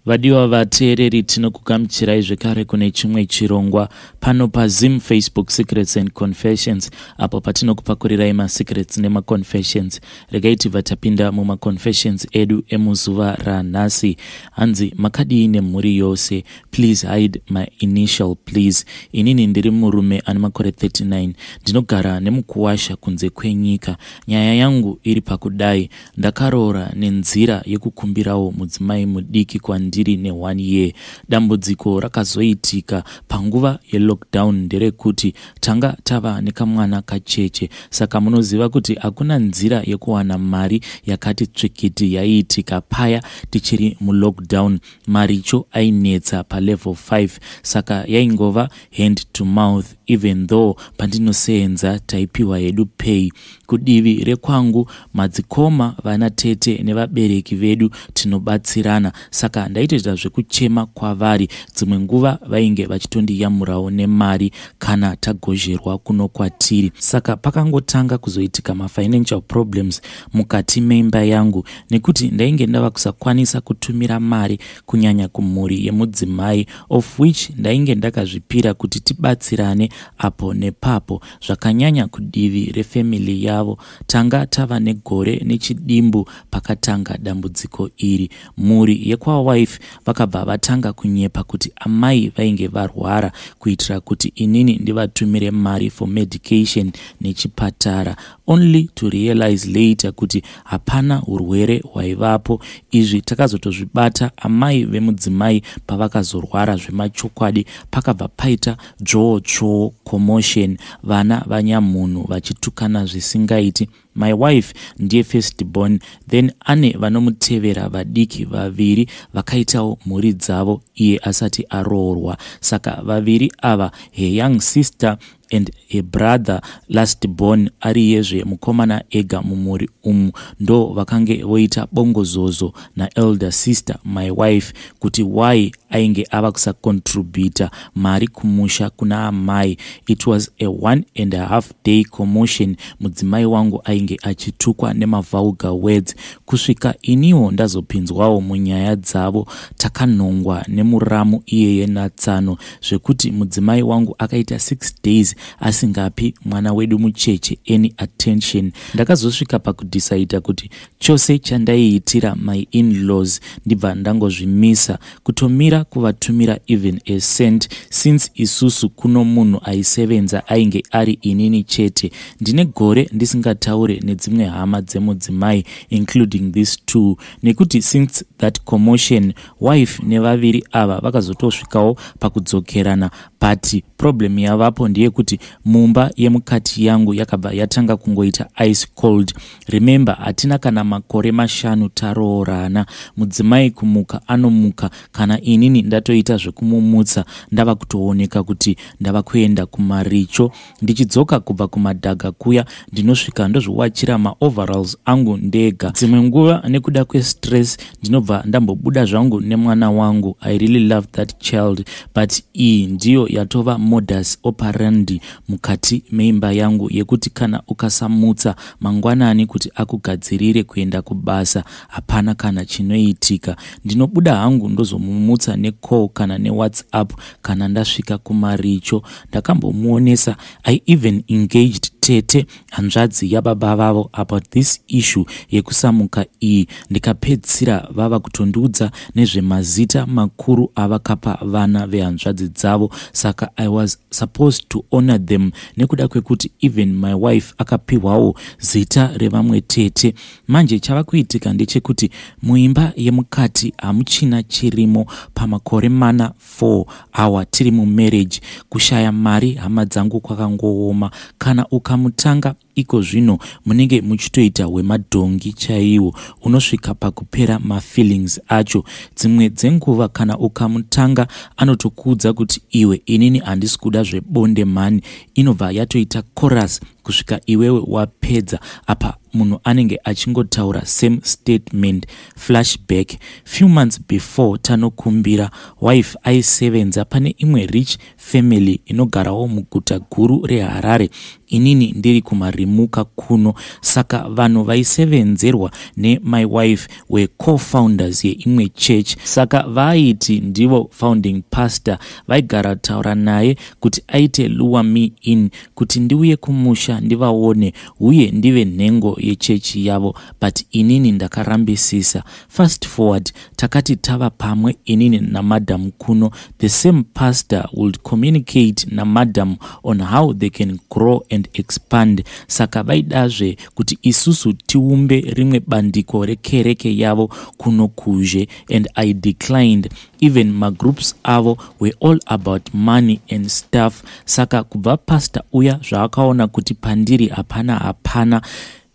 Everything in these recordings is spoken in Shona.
Vadiwa vateereri, tinokugamuchirai zvekare kune chimwe chirongwa pano paZim Facebook Secrets and Confessions, apo patinokupakurirai masecrets nemaconfessions. Regai tibva tapinda mumaconfessions edu emuzuva ranhasi. Hanzi, makadii nemhuri yose? Please hide my initial, please. Inini ndiri murume ane makore 39, ndinogara nemukuwasha kunze kwenyika. Nyaya yangu iri pakudai: ndakaroora nenzira yekukumbirawo mudzimai mudiki kwandiri ne1 year. Dambudziko rakazoitika panguva yelockdown nderekuti tanga tava nekamwana kacheche, saka munoziva kuti hakuna nzira yekuwana mari yakati tsvikiti yaiitika paya tichiri mulockdown. Maricho ainetsa palevel 5, saka yaingova hand to mouth. Even though pandinosenza taipiwa hedu pay, kudivi rekwangu madzikoma, vana tete nevabereki vedu tinobatsirana, saka ndaitoita zvekuchema kwavari. Dzimwe nguva vainge vachitondiyamurawo nemari kana tagozherwa kuno kwatiri. Saka pakangotanga kuzoitika mafinancial problems mukati meimba yangu, nekuti ndainge ndava kusakwanisa kutumira mari, kunyanya kumhuri yemudzimai, of which ndainge ndakazvipira kuti tibatsirane apo nepapo, zvakanyanya kudivi refamily yavo. Tanga tava negore nechidimbu pakatanga dambudziko iri. Mhuri yekwawife vakabva vatanga kunyepa kuti amai vainge varwara, kuitira kuti inini ndivatumire mari for medication nechipatara, only to realize later kuti hapana urwere hwaivapo. Izvi takazotozvibata amai vemudzimai pavakazorwara zvemachokwadi. Pakabva paita dzvoo tsvoo, commotion, vana vanyamunhu vachitukana zvisingaiti. My wife ndiye first born, then ane vanomutevera vadiki vaviri vakaitawo mhuri dzavo iye asati aroorwa. Saka vaviri ava, her young sister and her brother last born, ariyezve mukomana ega mumhuri umu, ndo vakange voita bongozozo naelder sister, my wife, kuti why ainge ava kusacontributa mari kumusha kuna amai. It was a 1.5 day commotion. Mudzimai wangu ainge achitukwa nemavulgar words, kusvika iniwo ndazopinzwawo munyaya dzavo. Takanhongwa nemuramu iyeye natsano, zvekuti mudzimai wangu akaita 6 days asingapi mwana wedu mucheche any attention. Ndakazosvika pakudhisaida kuti chose chandaiitira my in-laws ndibva ndangozvimisa, kutomira kuvatumira even a cent, since isusu kuno munhu aisevenza ainge ari inini chete. Ndine gore ndisingataure nedzimwe hama dzemudzimai, including this two, nekuti since that commotion, wife nevaviri ava vakazotosvikawo pakudzokerana. But problem yavapo ndeyekuti mumba yemukati yangu yakabva yatanga kungoita ice cold. Remember, hatina kana makore 5 taroorana. Mudzimai kumuka anomuka kana inini ndatoita zvekumumutsa, ndava kutooneka kuti ndava kuenda kumaricho. Ndichidzoka kubva kumadhaga kuya, ndinosvika ndozviwachira maoveralls angu ndega. Dzimwe nguva nekuda kwestress ndinobva ndambobuda zvangu nemwana wangu. I really love that child, but iyi ndiyo yatova modus operandi mukati meimba yangu, yekuti kana ukasamutsa mangwanani kuti akugadzirire kuenda kubasa, hapana kana chinoitika. Ndinobuda hangu, ndozomumutsa necall kana neWhatsApp kana ndasvika kumaricho. Ndakambomuonesa. I even engaged tete, hanzvadzi yababa vavo, about this issue yekusamuka iyi, ndikapedzisira vava kutondiudza nezvemazita makuru avakapa vana vehanzvadzi dzavo, saka I was supposed to honor them, nekuda kwekuti even my wife akapiwawo zita revamwe tete. Manje chava kuitika ndechekuti muimba yemukati hamuchina chirimo. Pamakore mana 4 awa tiri mumarriage, kushaya mari, hama dzangu, kwakangooma. Kana ukamutanga iko zvino, munenge muchitoita hwemadhongi chaiwo, unosvika pakupera mafeelings acho. Dzimwe dzenguva kana ukamutanga, anotokuudza kuti, "Iwe, inini handisi kuda zvebonde mani." Inobva yatoita chorus kusvika iwewe wapedza. Apa munhu anenge achingotaura same statement. Flashback: few months before tanokumbira, wife aisevenza pane imwe rich family inogarawo muguta guru reHarare. Inini ndiri kuMarimuka kuno. Saka vanhu vaisevenzerwa nemy wife were co-founders yeimwe church. Saka vaaiti ndivo founding pastor vaigara taura naye kuti aite lure me in kuti ndiuye kumusha ndivaone uye ndive nhengo yechechi yavo, but inini ndakarambisisa. Fast forward, takati tava pamwe inini namadam kuno, the same pastor would communicate namadam on how they can grow and expand. Saka vaidazve kuti isusu tiumbe rimwe bandiko rekereke yavo kuno kuzhe, and I declined. Even magroups avo were all about money and stuff. Saka kubva pastor uya zvaakaona kuti pandiri hapana hapana,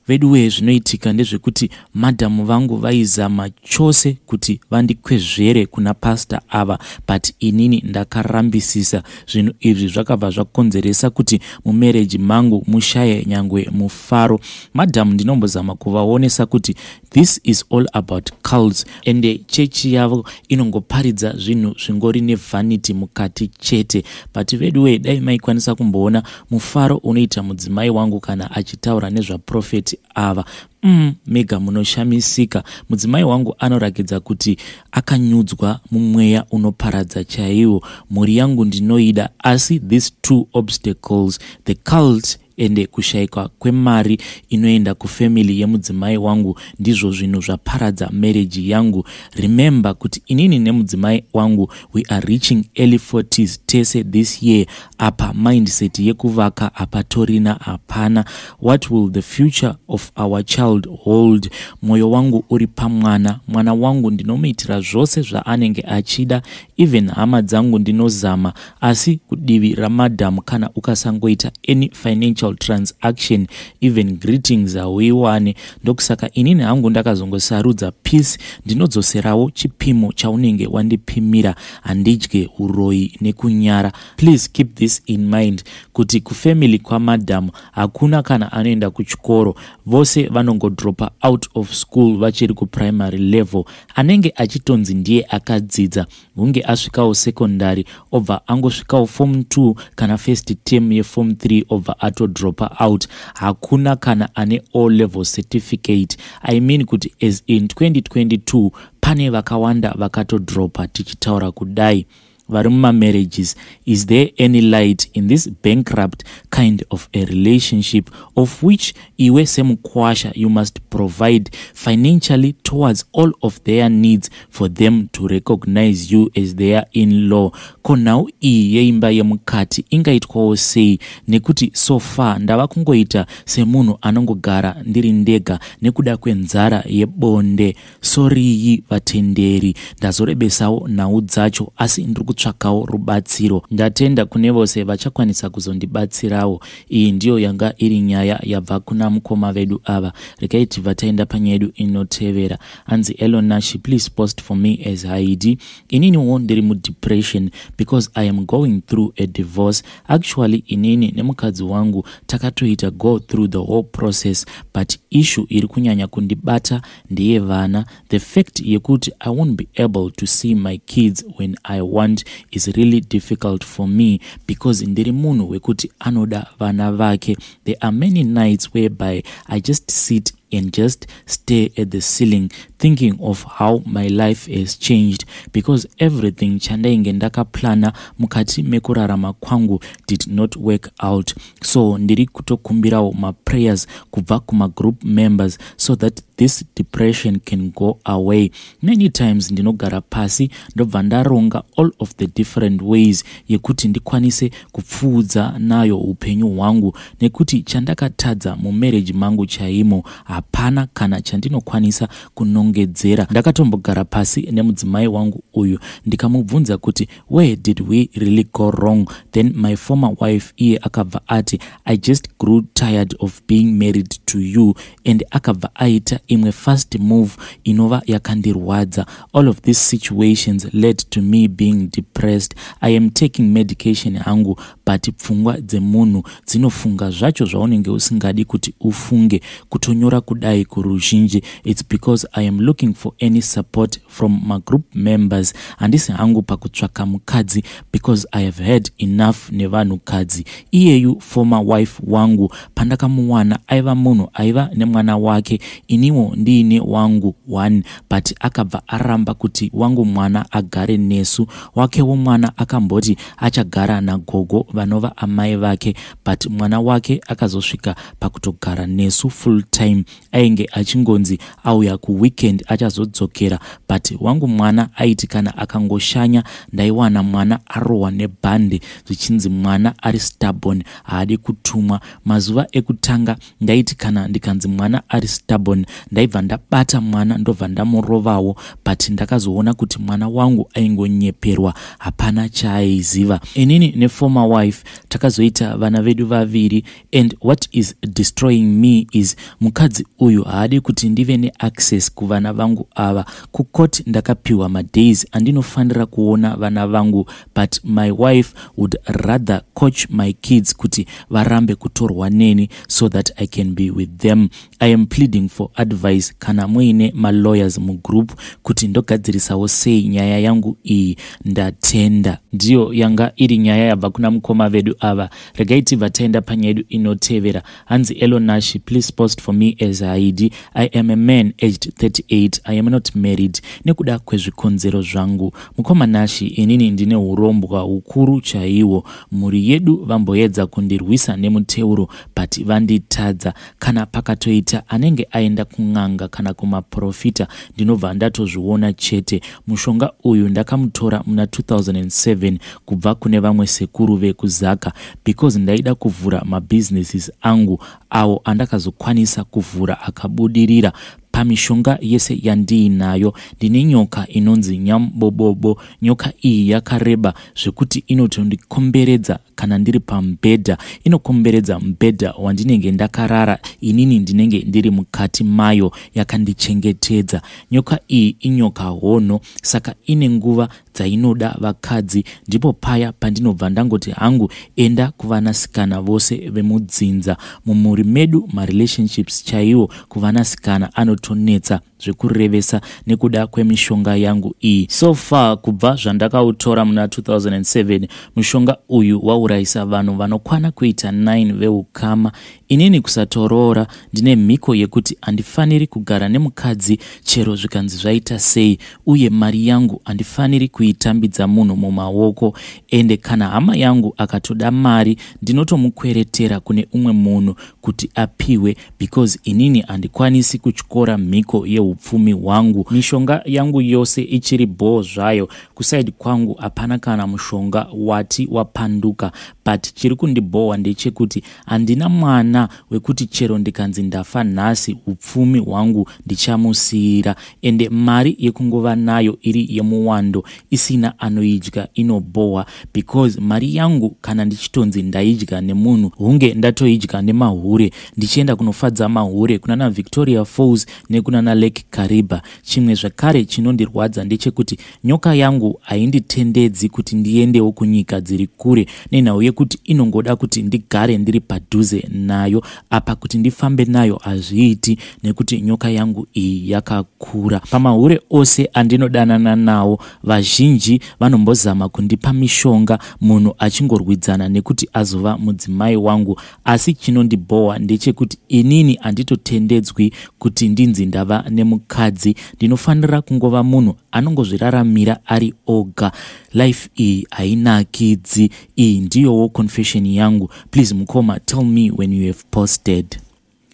veduwe, zvinoitika ndezvekuti madhamu vangu vaizama chose kuti vandikwezvere kuna pasta ava, but inini ndakarambisisa. Zvinhu izvi zvakabva zvakonzeresa kuti mumarriage mangu mushaye nyangwe mufaro. Madhamu ndinombozama kuvaonesa kuti this is all about cults, ende chechi yavo inongoparidza zvinhu zvingori nevanity mukati chete. But veduwe, dai maikwanisa kumboona mufaro unoita mudzimai wangu kana achitaura nezvaprofeti ava, mega munoshamisika. Mudzimai wangu anorakidza kuti akanyudzwa mumweya unoparadza chaiwo. Mhuri yangu ndinoida, asi these two obstacles, the cult ende kushayikwa kwemari inoenda kufamily yemudzimai wangu, ndizvo zvinhu zvaparadza marriage yangu. Remember kuti inini nemudzimai wangu, we are reaching early 40s tese this year. Apa mindset yekuvaka hapatorina, hapana. What will the future of our child hold? Mwoyo wangu uri pamwana. Mwana wangu ndinomuitira zvose zvaanenge achida, even hama dzangu ndinozama, asi kudivi ramadhamu, kana ukasangoita any financial transaction, even greetings hauiwane. Ndokusaka inini hangu ndakazongosarudza peace. Ndinodzoserawo chipimo chaunenge wandipimira, handidye uroyi nekunyara. Please keep this in mind kuti kufamily kwamadhamu hakuna kana anoenda kuchikoro. Vose vanongodropa out of school vachiri kuprimary level. Anenge achitonzi ndiye akadzidza hunge asvikawo secondary, obva angosvikawo form 2 kana first term yeform 3, obva atodropa out. Hakuna kana ane O level certificate. I mean kuti as in 2022 pane vakawanda vakatodropa tichitaura kudai vari mumamarriages. Is there any light in this bankrupt kind of a relationship, of which iwe semukwasha you must provide financially towards all of their needs for them to recognize you as their in-law? Ko nhau iyi yeimba yemukati ingaitwawo sei? Nekuti so far ndava kungoita semunhu anongogara ndiri ndega nekuda kwenzara yebonde. Sorry vatenderi, ndazorebesawo nhau dzacho, asi ndiri kutsvakawo rubatsiro. Ndatenda kune vose vachakwanisa kuzondibatsirawo. Iyi ndiyo yanga iri nyaya yabva kuna mukoma vedu ava. Regai tibva taenda panyaya yedu inotevera. Anzi, "Elonashi, please post for me as Haidi. Ininiwo ndiri mudepression because I am going through a divorce. Actually, inini nemukadzi wangu takatoita go through the whole process, but issue iri kunyanya kundibata ndeyevana. The fact yekuti I won't be able to see my kids when I want is really difficult for me because ndiri munhu wekuti anoda vana vake. There are many nights whereby I just sit and just stare at the ceiling, thinking of how my life has changed, because everything chandainge ndakaplana mukati mekurarama kwangu did not work out. So ndiri kutokumbirawo maprayers kubva kumagroup members so that this depression can go away. Many times ndinogara pasi, ndobva ndaronga all of the different ways yekuti ndikwanise kupfuudza nayo upenyu hwangu, nekuti chandakatadza mumarriage mangu chaimo hapana kana chandinokwanisa kunongedzera. Ndakatombogara pasi nemudzimai wangu uyu, ndikamubvunza kuti where did we really go wrong? Then my former wife iye akabva ati, 'I just grew tired of being married to you,' and akabva aita imwe fast move inova yakandirwadza. All of these situations led to me being depressed. I am taking medication hangu, but pfungwa dzemunhu dzinofunga zvacho zvaunenge usingadi kuti ufunge. Kutonyora kudai kuruzhinji, it's because I am looking for any support from magroup members. years. Handisi hangu pakutsvaka mukadzi because I have had enough nevanhukadzi. Iyeyu former wife wangu pandakamuwana aiva munhu aiva nemwana wake, iniwo ndiine wangu one, but akabva aramba kuti wangu mwana agare nesu. Wakewo mwana akamboti achagara nagogo vanova amai vake, but mwana wake akazosvika pakutogara nesu full time. Ainge achingonzi auya kuweekend achazodzokera, but wangu mwana aiti kana akangoshanya ndaiwana mwana arohwa nebhande, zvichinzi mwana ari stubborn, haadi kutumwa. Mazuva ekutanga ndaiti kana ndikanzi mwana ari stubborn ndaibva ndabata mwana ndobva ndamurovawo, but ndakazoona kuti mwana wangu aingonyeperwa, hapana chaaiziva. Inini neformer wife takazoita vana vedu vaviri, and what is destroying me is mukadzi uyu haadi kuti ndive neaccess kuvana vangu ava. Kukoti ndakapiwa madays andinofanira kuona vana vangu, but my wife would rather coach my kids kuti varambe kutorwa neni so that I can be with them. I am pleading for advice kana muine malawyers mugroup kuti ndogadzirisawo sei nyaya yangu iyi. Ndatenda. Ndiyo yanga iri nyaya yabva kuna mukoma vedu ava. Regai tibva taenda panyaya yedu inotevera. Hanzi, "Elonash, please post for me as Haidi. I am a man aged 38. I am not married nekuda kwezvikonzero zvangu. Mukoma Nashi, inini ndine urombwa hukuru chaihwo. Mhuri yedu vamboedza kundirwisa nemuteuro, but vanditadza. Kana pakatoita anenge aenda kun'anga kana kumaprofita, ndinobva ndatozviona chete. Mushonga uyu ndakamutora muna 2007 kubva kune vamwe sekuru vekuzaka because ndaida kuvhura mabhizinesis angu awo andakazokwanisa kuvhura akabudirira. Pamishonga yese yandiinayo ndine nyoka inonzi Nyambobobo. Nyoka iyi yakareba zvekuti inotondikomberedza kana ndiri pamubhedha. Inokomberedza mubhedha wandinenge ndakarara, inini ndinenge ndiri mukati mayo yakandichengetedza. Nyoka iyi inyoka hono, saka ine nguva dzainoda vakadzi. Ndipo paya pandinobva ndangoti hangu enda kuvanasikana vose vemudzinza. Mumhuri medu marelationships chaiwo kuvanasikana anotonetsa zvekurevesa nekuda kwemishonga yangu iyi. So far kubva zvandakautora muna 2007, mushonga uyu waurayisa vanhu vanokwana kuita 9 veukama. Inini kusatoroora, ndine mhiko yekuti handifaniri kugara nemukadzi chero zvikanzi zvaita sei, uye mari yangu handifaniri kuitambidza munhu mumaoko. Ende kana hama yangu akatoda mari, ndinotomukweretera kune umwe munhu kuti apiwe, because inini handikwanisi kutyora mhiko yeupfumi hwangu. Mishonga yangu yose ichiri bhoo zvayo. Kuside kwangu hapana kana mushonga wati wapanduka, but chiri kundibhohwa ndechekuti handina mwana wekuti chero ndikanzi ndafa nhasi, upfumi hwangu ndichamusiyira. Ende mari yekungova nayo iri yemuwando isina anoidya inobhohwa, because mari yangu kana ndichitonzi ndaidya nemunhu, hunge ndatoidya nemahure, ndichienda kunofadza mahure kunana Victoria Falls nekunana Lake Kariba. Chimwe zvakare chinondirwadza ndechekuti nyoka yangu hainditendedzi kuti ndiendewo kunyika dziri kure, nenhau yekuti inongoda kuti ndigare ndiri padhuze nayo. Apa kuti ndifambe nayo hazviiti nekuti nyoka yangu iyi yakakura. Pamahure ose andinodanana nawo, vazhinji vanombozama kundipa mishonga, munhu achingorwidzana nekuti azova mudzimai wangu. Asi chinondibhohwa ndechekuti inini handitotendedzwi kuti ndinzi ndava nemukadzi. Ndinofanira kungova munhu anongozviraramira ari oga. Life iyi hainakidzi." Iyi ndiyowo confession yangu. Please mukoma, tell me when you have posted.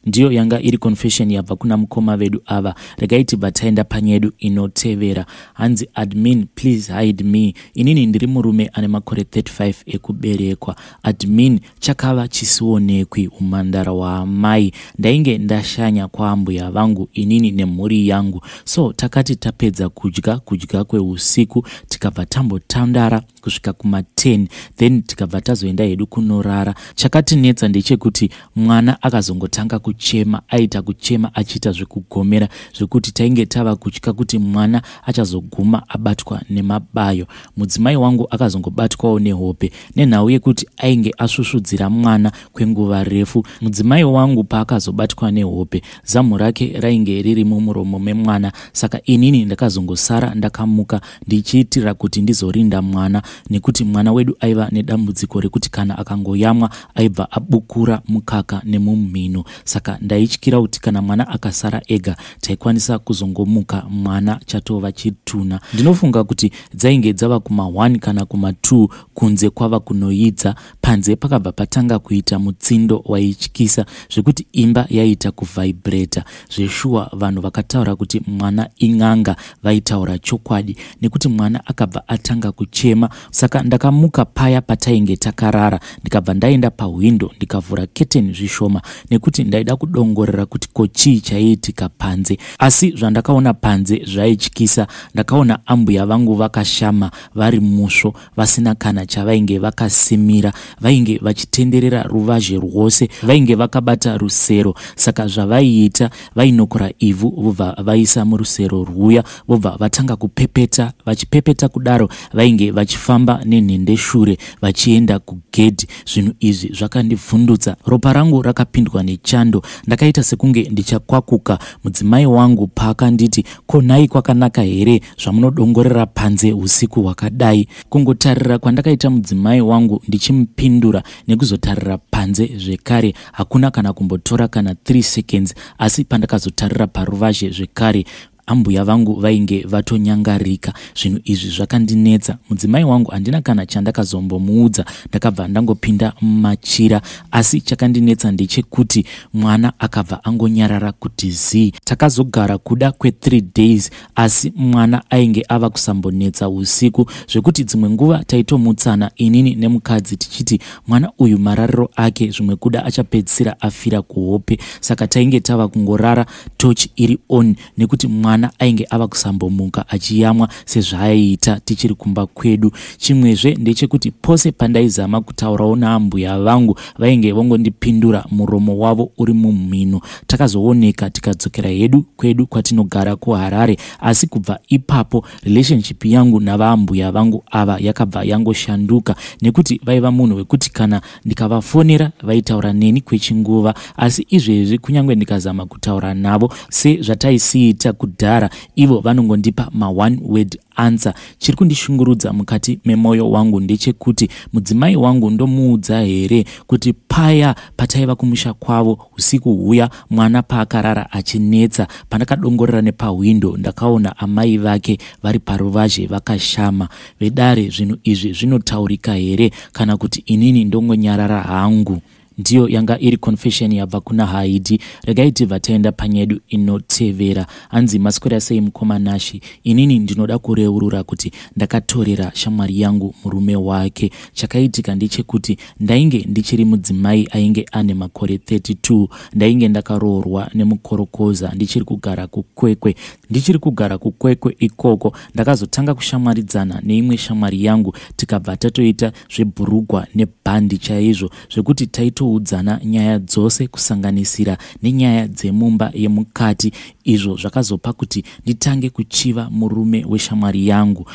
Ndiyo yanga iri confession yabva kuna mukoma vedu ava. Regai tibva taenda panyedu inotevera. Hanzi, "Admin, please hide me. Inini ndiri murume ane makore 35 ekuberekwa. Admin, chakava chisionekwi umhandara hwaamai. Ndainge ndashanya kwaambuya vangu inini nemhuri yangu. So takati tapedza kudya, kudya kweusiku, tikabva tambotandara. kusvika kuma10, then tikabva tazoenda hedu kunorara. Chakatinetsa ndechekuti mwana akazongotanga kuchema, aita kuchema achiita zvekugomera, zvekuti tainge tava kutya kuti mwana achazoguma abatwa nemabayo. Mudzimai wangu akazongobatwawo nehope nenhau yekuti ainge asvusvudzira mwana kwenguva refu. Mudzimai wangu paakazobatwa nehope, zamu rake rainge riri mumuromo memwana, saka inini ndakazongosara ndakamuka ndichiitira kuti ndizorinda mwana, nekuti mwana wedu aiva nedambudziko rekuti kana akangoyamwa aibva abukura mukaka nemumhino. Saka ndaityira kuti kana mwana akasara ega taikwanisa kuzongomuka mwana chatova chituna. Ndinofunga kuti dzainge dzava kuma1 kana kuma2, kunze kwava kunoidza. Panze pakabva patanga kuita mutsindo waityisa zvekuti imba yaiita kuvhaibhureta. Zveshuwa vanhu vakataura kuti mwana in'anga vaitaura chokwadi, nekuti mwana akabva atanga kuchema. Saka ndakamuka paya patainge takarara, ndikabva ndaenda pahwindo ndikavhura keteni zvishoma, nekuti ndaida kudongorera kuti ko chii chaiitika panze. Asi zvandakaona panze zvaityisa. Ndakaona ambuya vangu vakashama vari musvo, vasina kana chavainge vakasimira. Vainge vachitenderera ruvazhe rwose, vainge vakabata rusero. Saka zvavaiita, vainokora ivhu vobva vaisa murusero rwuya, vobva vatanga kupepeta. Vachipepeta kudaro vainge vachifamba nenhendeshure vachienda kugedhi. Zvinhu izvi zvakandivhundutsa, ropa rangu rakapindwa nechando, ndakaita sekunge ndichakwakuka. Mudzimai wangu paakanditi, "Ko nhai, kwakanaka here zvamunodongorera panze usiku hwakadai?" Kungotarira kwandakaita mudzimai wangu ndichimupindura nekuzotarira panze zvekare, hakuna kana kumbotora kana 3 seconds, asi pandakazotarira paruvazhe zvekare, ambuya vangu vainge vatonyangarika. Zvinhu izvi zvakandinetsa. Mudzimai wangu handina kana chandakazombomuudza, ndakabva ndangopinda mumachira. Asi chakandinetsa ndechekuti mwana akabva angonyarara kuti zii. Takazogara kuda kwe3 days, asi mwana ainge ava kusambonetsa usiku, zvekuti dzimwe nguva taitomutsana inini nemukadzi tichiti mwana uyu marariro ake zvimwe kuda achapedzisira afira kuhope. Saka tainge tava kungorara tochi iri on, nekuti mwana ainge ava kusambomuka achiyamwa sezvaaiita tichiri kumba kwedu. Chimwezve ndechekuti pose pandaizama kutaurawo naambuya vangu, vainge vongondipindura muromo wavo uri mumhino. Takazooneka tikadzokera hedu kwedu kwatinogara kuHarare, asi kubva ipapo relationship yangu navaambuya vangu ava yakabva yangoshanduka, nekuti vaiva munhu wekuti kana ndikavafonera vaitaura neni kwechinguva, asi izvezvi kunyange ndikazama kutaura navo sezvataisiita kudhara, ivo vanongondipa ma-one word answer. Chiri kundishungurudza mukati memwoyo wangu ndechekuti mudzimai wangu ndomuudza here kuti paya pataiva kumusha kwavo usiku huya mwana paakarara achinetsa, pandakadongorera nepahwindo ndakaona amai vake vari paruvazhe vakashama? Vedare, zvinhu izvi zvinotaurika here, kana kuti inini ndongonyarara hangu? Ndiyo yanga iri confession yabva kuna Haidi. Regai tibva taenda panyedu inotevera. Hanzi, "Maswera sei mukoma Nashi? Inini ndinoda kureurura kuti ndakatorera shamwari yangu murume wake. Chakaitika ndechekuti ndainge ndichiri mudzimai ainge ane makore 32. Ndainge ndakaroorwa nemukorokoza ndichiri kugara kuKwekwe. Ndichiri kugara kuKwekwe ikoko, ndakazotanga kushamwaridzana neimwe shamwari yangu, tikabva tatoita zvebhurugwa nebhandi chaizvo, zvekuti taitoudzana nyaya dzose, kusanganisira nenyaya dzemumba yemukati, izvo zvakazopa kuti nditange kuchiva murume weshamwari yangu.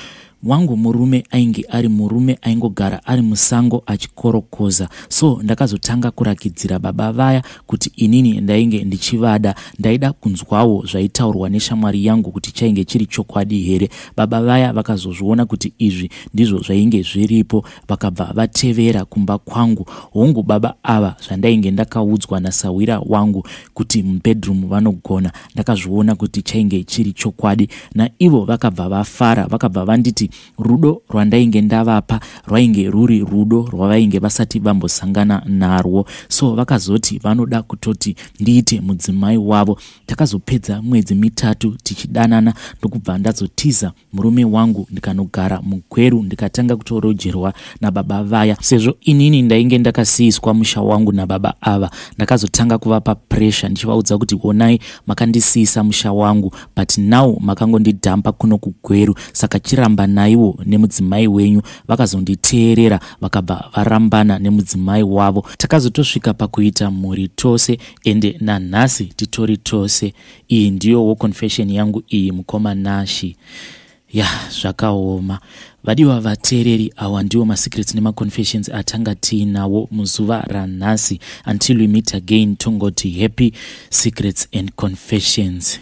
Wangu murume ainge ari murume aingogara ari musango achikorokoza. So ndakazotanga kurakidzira baba vaya kuti inini ndainge ndichivada. Ndaida kunzwawo zvaitaurwa neshamwari yangu kuti chainge chiri chokwadi here. Baba vaya vakazozviona kuti izvi ndizvo zvainge zviripo, vakabva vatevera kumba kwangu. Hongu, baba ava, zvandainge ndakaudzwa nasawira wangu kuti mubedroom vanogona, ndakazviona kuti chainge chiri chokwadi. Naivo vakabva vafara, vakabva vanditi rudo rwandainge ndavapa rwainge ruri rudo rwavainge vasati vambosangana narwo. So vakazoti vanoda kutoti ndiite mudzimai wavo. Takazopedza mwedzi 3 tichidanana, ndokubva ndazotiza murume wangu ndikanogara muGweru, ndikatanga kutorojerwa nababa vaya. Sezvo inini ndainge ndakasiyiswa musha wangu nababa ava, ndakazotanga kuvapa pressure ndichivaudza kuti, 'Onai, makandisiyisa musha wangu, but now makangondidhampa kuno kuGweru, saka chirambanai. Rambanaiwo nemudzimai wenyu. Vakazonditeerera vakabva varambana nemudzimai wavo. Takazotosvika pakuita mhuri tose ende nanhasi titori tose. Iyi ndiyowo confession yangu iyi mukoma Nashi. Ya, zvakaoma. Vadiwa vateereri, awa ndiwo masecrets nemaconfessions atanga tiinawo muzuva ranhasi. Until we meet again, tongoti happy secrets and confessions.